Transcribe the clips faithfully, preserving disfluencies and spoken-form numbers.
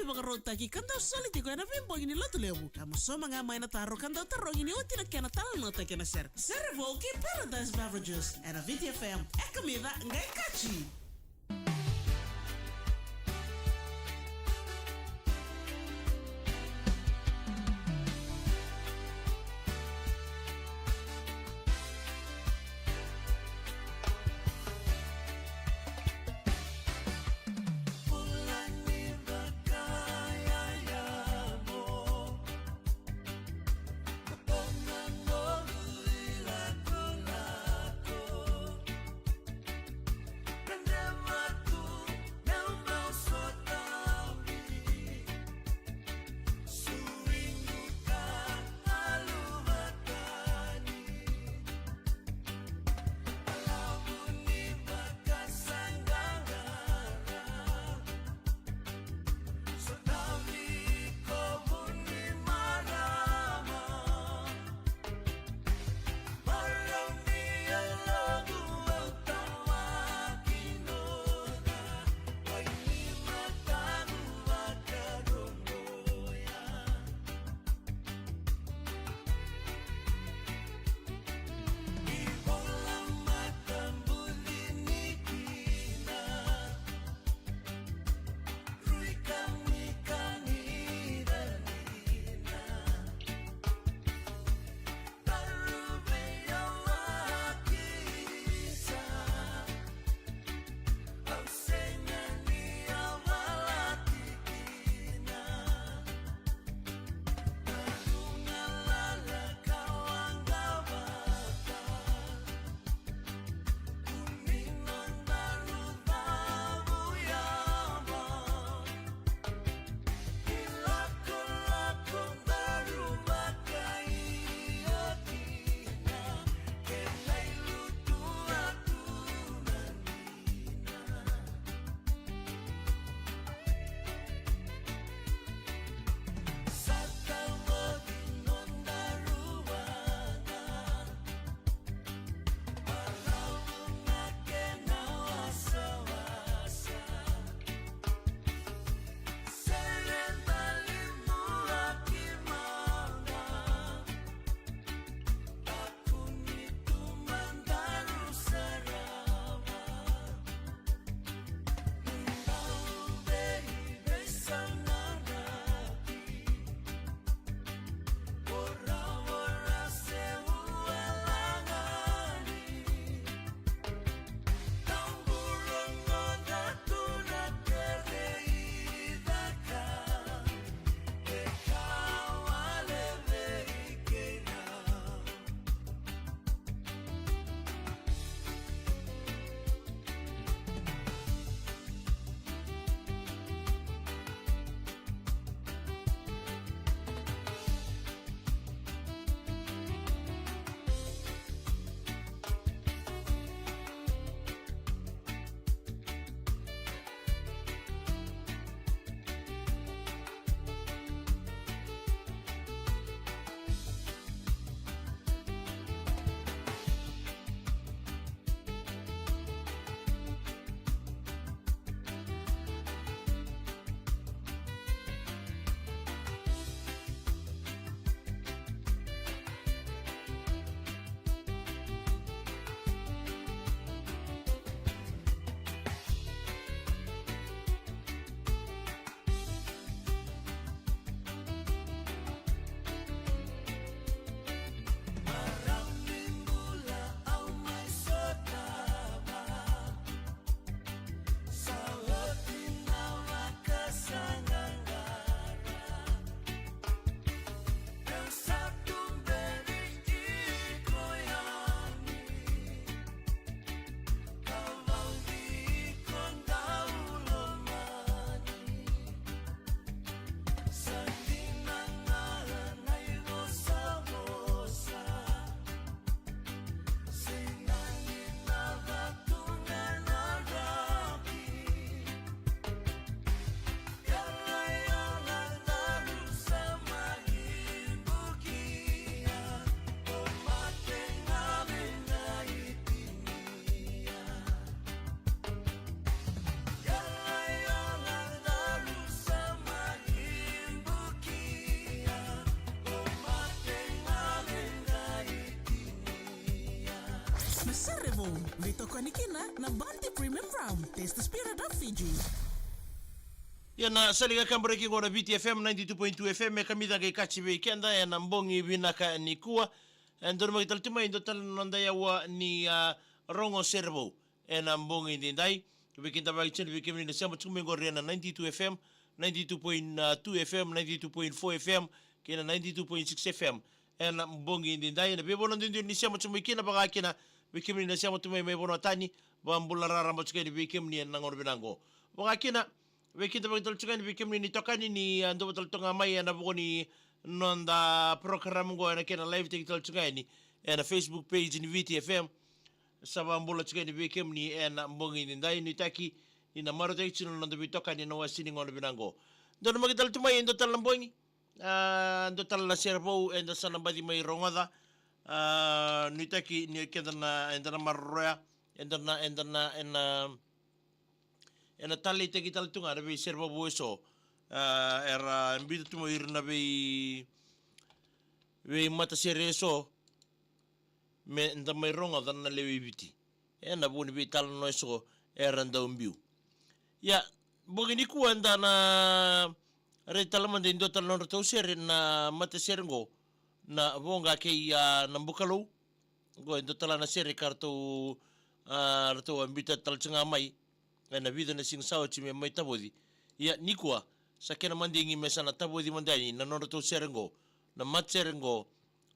vakarautaki ka dau soli tiko ena veibogi ni Lotulevu. Ka mosoma ga mai na taro ka dau tarogi ni oti na kena talanoataki ena sere. Sere vou kei Paradise Beverages ena Viti F M. E kamica qai kaci. Veitokoni kina na Bounty Premium Rum. Taste the spirit of Fiji. Ia na sali ga kaburaki qo na Viti F M ninety-two point two F M, e kamica qai kaci vei keda ena bogi vinaka nikua. E donumaki tale tu mai e dua tale na noda yawa ni, a, rogo sere vou ena bogi daidai. Veikidavaki tiko vei kemuni na sema tiko mai qori ena ninety-two F M, ninety-two point two F M, ninety-two point four F M, kei na ninety-two point six F M. Ena bogi daidai, ena veivanua duidui ni sema tiko mai kina, vaka kina vei kemuni na sema tu mai mai vanua tani, vakabula raraba tiko yani vei kemuni ena gauna vinaka qo. Vaka kina, veikidavaki tale tiko yani vei kemuni na itokani ni, a, dua tale tu ga mai ena vuku ni noda program qo ena kena live-taki tale tiko yani ena Facebook page ni Viti F M. Sa vakabula tiko yani vei kemuni ena bogi daidai, nuitaki ni na marautaki tiko na noda veitokani ena wase ni gauna vinaka qo. Donumaki tale tu mai e dua tale na bogi, a, dua tale na sere vou eda sa na baci mai rogoca. A, nuitaki ni keda na, eda na maroroya, eda na, eda na, ena, ena taleitaki tale tu ga na veisere vou eso. A, era biuta tu mai o ira na vei, veimatasere eso me da mai rogoca na lewe i Viti ena vuku ni veitalanoa eso era dau biu. Ia, bogi nikua eda na rai tale mada e dua tale na nodratou sere na matasere qo, na Voqa kei, a, Nabukalou. Qo e dua tale na sere ka ratou, a, ratou a biuta tale tiko ga mai ena vica na siga sa oti me mai tavoci. Ia nikua, sa kena madigi me sa na tavoci mada yani na nodratou sere qo, na matasere qo,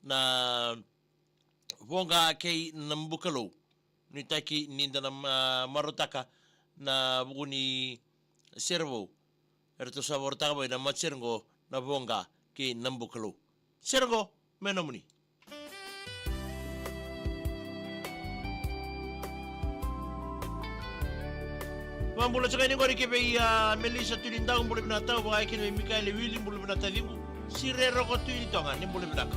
na Voqa kei Nabukalou. Nuitaki ni da na ma-, marautaka na vuku ni sere vou eratou sa vakarautaka mai na matasere qo, na Voqa kei Nabukalou. Sere qo me nomuni. Vakabula tiko yani qori ki vei, a, Melissa Tunidau, bula vinaka tau, vaka kina vei Mikaele Wili, bula vinaka taciqu. Sireroko Tunitoga, ni bula vinaka.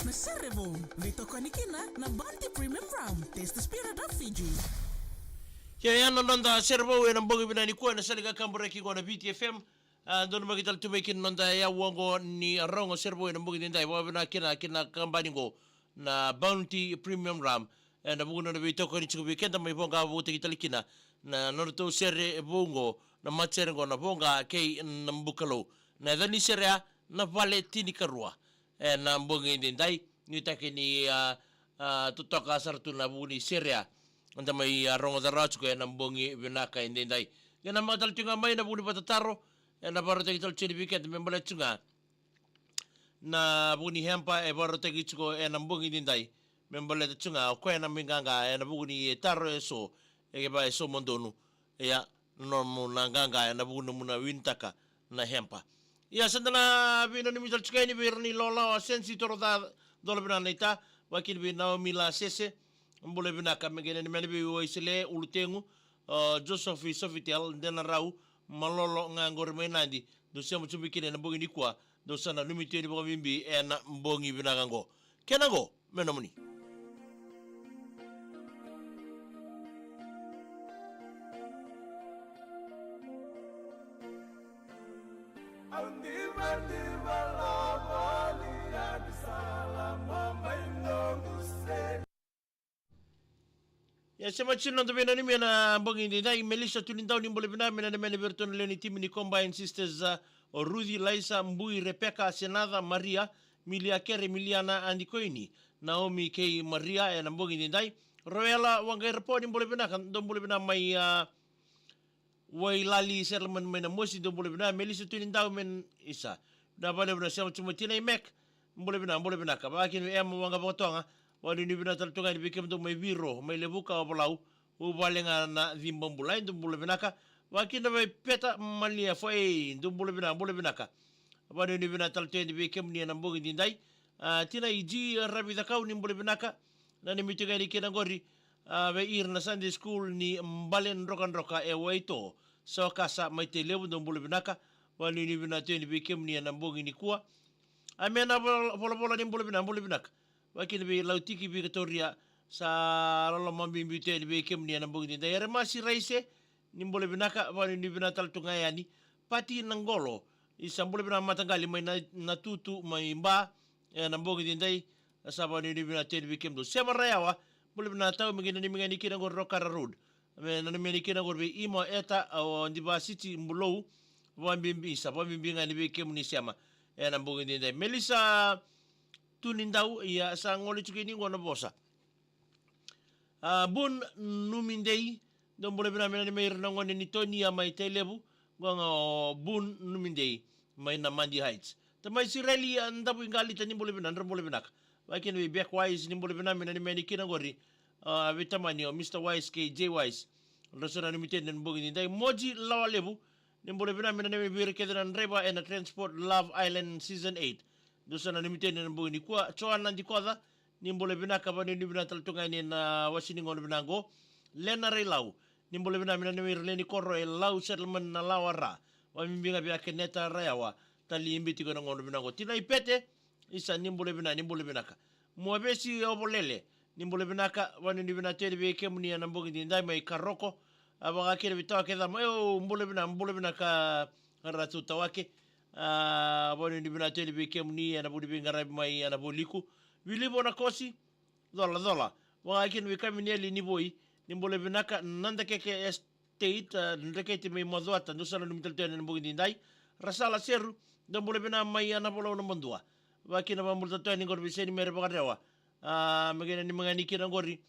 Na sere vou, veitokoni kina na Bounty Premium Rum. Taste the spirit of Fiji. Ia, ia na noda sere vou ena bogi vinaka nikua ena sala ni kakaburaki qo na V T F M. A, donu mai ki tale tu mai kina noda yawa qo ni rogo sere vou ena bogi nidai, vakavinaka kina, kina kabani qo na Bounty Premium Rum. Ena vuku ni nona veitokoni tiko vei keda mai Voqa, vukutaki tale kina na nodratou sere vou qo, na matasere qo na Voqa kei Nabukalou. Na yaca ni sere ya na Vale Tinikarua. Ena bogi edaidai, nuitaki ni, a, a, totoka sara tu na vuku ni sere ya. Eda mai, a, rogoca rawa tiko ena bogi vinaka edaidai. Qai namaka tale tiko ga mai na vuku ni vakatataro, ena vakarautaki tale tiko yani vei keda me baleta tiko ga na vuku ni hemper e vakarautaki tiko ena bogi edaidai. Me baleta tiko ga o koya na mai qaqa ena vuku ni taro eso, e keva eso mo donu. Ia, nomu na qaqa ena vuku ni nomu na winitaka na hemper. Ia, sa da na veinanumi tale tiko yani vei ira na ilawalawa, Sensi Toroca, Colavinaka, Naita, vakakina vei Naomi Lasese, bula vinaka, me qai nanumi yani vei Waisele Ulutegu, o Josefi Sofitel, Denarau, Malolo ga qori mai Nadi, dou sema tu mai kina ena bogi nikua, dou sa nanumi tu yani vakabibi ena bogi vinaka qo. Kena qo me nomuni. Ia, sema tiko na noda veinanumi ena bogi edaidai, Melissa Tunidau, ni bula vinaka, me nanumi yani vei iratou na lewe ni timi ni Combined Sisters, a, o Ruthi, Laisa, Bui, Rebecca, Senaca, Maria, Milia Kere, Miliana, Adi Koini, Naomi kei Maria, ena bogi edaidai. Roela Waqairapo, ni bula vinaka, dou bula vinaka mai, a, Wailali Settlement mai Namosi, dou bula vinaka, Melissa Tunidau, me isa. Vinaka vakalevu na sema tu mai, Tina i Mek, bula vinaka, bula vinaka. Vakakina vei Emma Waqavakatoga, vakanuinui vinaka tale tu ga yani vei kemudou mai Viro, mai Levuka, Ovalau, Uvale ga na Cibabulai, dou bula vinaka. Vakakina vei Peta Malia Foei, dou bula vinaka, bula vinaka. Vakanuinui vinaka tale tu yani vei kemuni ena bogi edaidai. A, Tina i Ji Ravicakau, ni bula vinaka. Nanumi tiko yani kina qori, a, vei ira na Sunday School ni Bale Drokadroka e Waito, Sawakasa mai Tailevu, dou bula vinaka. Vakanuinui vinaka tu yani vei kemuni ena bogi nikua. A, me na vol-, volavola, ni bula vinaka, bula vinaka. Vakakina vei Lautiki Vikatoria, sa loloma bibi tu yani vei kemuni ena bogi edaidai. Eremasi Raise, ni bula vinaka, vakanuinui vinaka tale tu ga yani. Pati Naqolo, isa, bula vinaka mataqali mai na, Natutu mai Ba, ena bogi edaidai, sa vakanuinui vinaka tu yani vei kemudou. Sema Rayawa, bula vinaka tau, me qai nanumi ga yani kina qori Rokara Road. Me nanumi yani kina qori vei Ima, Eta, o Divasiti, Bulou, vakabibi, sa vakabibi ga yani vei kemuni Sema ena bogi edaidai. Melissa Tunidau, ia sa gole tiko yani qo na vosa. A, Bun Numidei, dou bula vinaka, me nanumi ira na gone ni Tonia mai Tailevu, qo ga o Bun Numidei mai Namadi Heights. Tamai Sireli, a, Davuiqalita, ni bula vinaka, dra bula vinaka. Vakakina vei Beck Wise, ni bula vinaka, me nanumi yani kina qori, a, vei tamani o Mister Wise kei Jay Wise. Dou sa nanumi tu yani ena bogi edaidai. Moji Lawalevu, ni bula vinaka, me nanumi vei ira kece na draiva ena Transport Love Island Season eight. Dou sa nanumi tu yani ena bogi nikua. Joana Dikoca, ni bula vinaka, vakanuinui vinaka tale tu ga yani ena wase ni gauna vinaka qo. Lena Railau, ni bula vinaka, me nanumi ira na lewe ni koro e Lau Settlement na Lawara. Vakabibi ga vei Keneta Rayawa, tali i Biti qo na gauna vinaka qo. Tina i Pete, isa, ni bula vinaka, ni bula vinaka. Muavesi Ovolele, ni bula vinaka, vakanuinui vinaka tu yani vei kemuni ena bogi edaidai mai Karoko. A, vakakina vei Tawake Cama, io, bula vinaka, bula vinaka Ratu Tawake. A, vakanuinui vinaka tu yani vei kemuni ena vuku ni veiqaravi mai ena Vualiku. Vilivo Nakosi, Colacola. Vakakina vei Kaminieli Nivoi, ni bula vinaka, Nadakeke Estate, a, Dreketi mai Macuata, dou sa nanumi tale tu yani ena bogi edaidai. Rasala Seru, dou bula vinaka mai Navolau Nabadua. Vakakina vakabula tale tu yani qori vei Seni Mere Vakarewa. A, me qai nanumi ga yani kina qori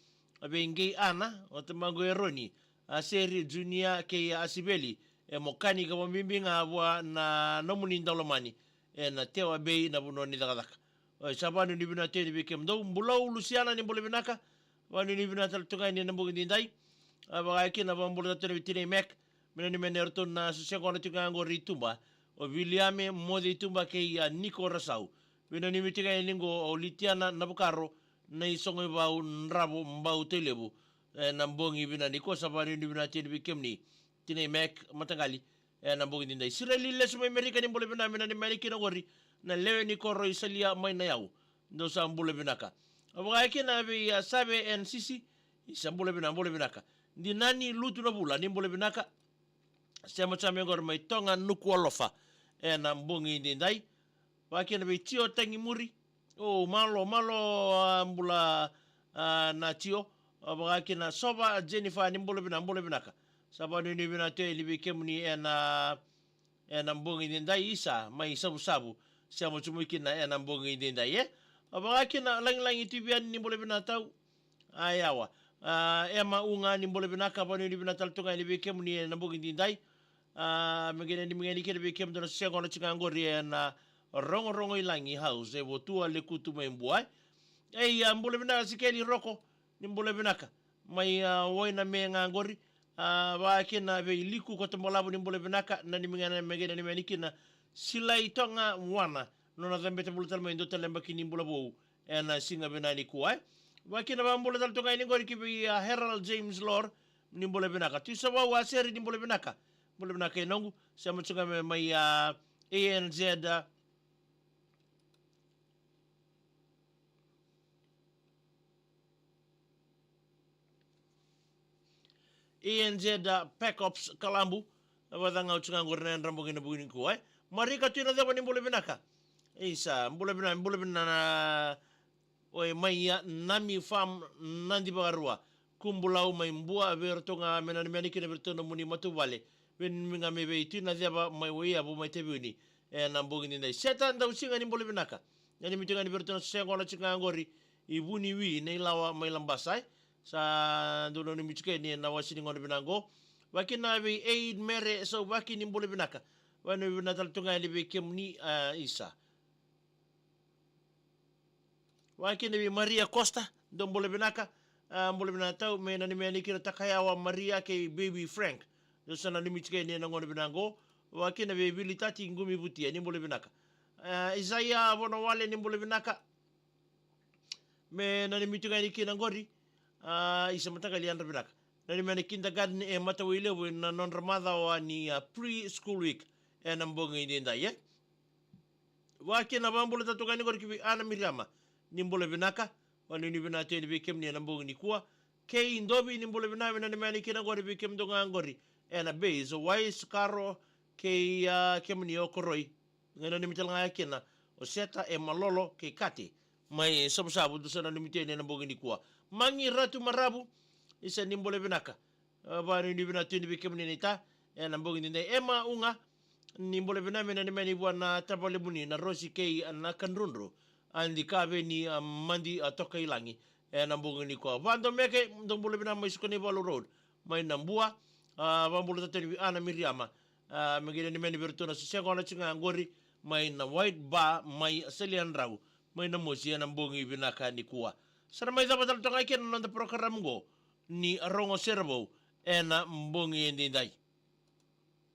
vei Qei Ana, o tamaqu Eroni, a, Seri, Junia kei Asiveli, e Mokani, ka vakabibi ga vua na nomuni daulomani ena Tewa Bay na vanua ni cakacaka. Oi, sa vakanuinui vinaka tu yani vei kemudou. Bulou Lusiana, ni bula vinaka, vakanuinui vinaka tale tu ga yani ena bogi edaidai. A, vakakina vakabula tale tu yani vei Tina i Mek, me nanumi yani iratou na soseqona tiko ga qori i tuba, o Viliame Moce i tuba kei, a, Niko Rasau. Veinanumi tiko ga yani qo o Litiana Navukaro, na isogo i Vau, Dravo, Bau, Tailevu, ena bogi vinaka nikua, sa vakanuinui vinaka tu yani vei kemuni. Tina i Mek, mataqali, ena bogi edaidai. Sireli lesu mai Merika, ni bula vinaka, me nanumi yani kina qori na lewe ni koro i Salia mai Nayau. Dou sa bula vinaka. Au vaka kina vei a Save and Sisi. Isa bula vinaka, bula vinaka. Dinani Lutu na Vula, ni bula vinaka. Sema sema e qori mai Toga Nukualofa. Ena bogi daidai. Vaka kina vei Tio Tagimuri. O malo, malo, a, bula, a, na Tio. A, vaka kina Sova, a, Jennifer, ni bula vinaka, bula vinaka. Sa vanuinui vinaka tu yani vei kemuni ena, ena bogi daidai, Isa mai Savusavu. Sema tu mai kina ena bogi daidai, e. A, vaka kina Lagilagi Tiviani, ni bula vinaka tau. A, yawa. A, Ema Uga, ni bula vinaka, vanuinui vinaka tale tu ga yani vei kemuni ena bogi daidai. A, me qai nanumi ga yani kina vei kemudou na sega na tiko ga qori ena Rogorogo i Lagi House, e Votua Lekutu mai Bua. E, a, bula vinaka Sikeli Roko, ni bula vinaka. Mai, a, Wainame ga qori. A, vaka kina vei Liku Kotobalavu, ni bula vinaka, nanumi ga yani, me qai nanumi ga yani kina Silai Toga Wana. Nona cabeta vula tale mai, dua tale yabaki ni bula vou ena siga vinaka nikua, e. Vaka kina vakabula tale tu ga yani qori ki vei, a, Harold James Lor, ni bula vinaka. Tui Savau, a, Seri, ni bula vinaka. Bula vinaka e noqu, sema tu ga mai, mai, a, A N Z, a, A N Z, a, Pack Ops Kalabu. Vacagau tu ga qori na yadra bogi na bogi nikua, e. Marika Tui Naceva, ni bula vinaka. Isa, bula vinaka, bula vinaka na, oi, mai ia Nami Farm, Nadi Vakarua. Kubulau mai Bua, vei iratou ga me nanumi yani kina vei iratou na nomuni matavuvale. Vei nanumi ga mai vei Tui Naceva mai Waiyavu mai Taveuni. Ena bogi daidai. Seta Dausiga, ni bula vinaka. Nanumi tu ga yani vei iratou na sega na tiko ga qori. I Vuniwi, Nailawa mai Labasa, e. Sa dou nanumi tiko yani ena wase ni gauna vinaka qo. Vaka kina vei Aid Mere Sauvaki, ni bula vinaka. Vanuinui vinaka tale tu ga yani vei kemuni, a, Isa. Vaka kina vei Maria Costa, dou bula vinaka. A, bula vinaka tau, me nanumi yani kina Takayawa Maria kei Baby Frank. Dou sa nanumi tiko yani ena gauna vinaka qo. Vaka kina vei Vili Tati Qumi Vutia, ni bula vinaka. A, Isaia Vonawale, ni bula vinaka. Me nanumi tu ga yani kina qori. A, Isa, mataqali yadra vinaka. Nanumi yani kindergarten e Matawailevu na nodra macawa ni, a, pre-school week ena bogi daidai, e. Vaka kina vakabula tale tu ga yani qori ki vei Ana Miriama, ni bula vinaka. Vanuinui vinaka tu yani vei kemuni ena bogi nikua. Kei Dovi, ni bula vinaka, me nanumi yani kina qori vei kemudou ga qori ena base, o Wais, Karo, kei, a, kemuni o Koroi. Qai nanumi tale ga kina o Seta, e Malolo kei Kati mai Savusavu, dou sa nanumi tu yani ena bogi nikua. Magi Ratu Maravu, Isa, ni bula vinaka. A, vanuinui vinaka tu yani vei kemuni naita ena bogi daidai. Ema Uga, ni bula vinaka, me nanumi yani vua na tavalemuni na Rosi kei na Kadrudru, a, Dikaveni, a, Madi, a, Tokailagi. Ena bogi nikua. Vadomeke, dou bula vinaka mai Sukanaivalu Road mai Nabua. A, vakabula tale tu yani vei Ana Miriama. A, me qai nanumi yani vei iratou na sega na tiko ga qori mai na White Bar mai Saliadrau mai Namosi ena bogi vinaka nikua. Sa na mai cava tale tu ga kina na noda program qo ni Rogo Sere Vou ena bogi daidai.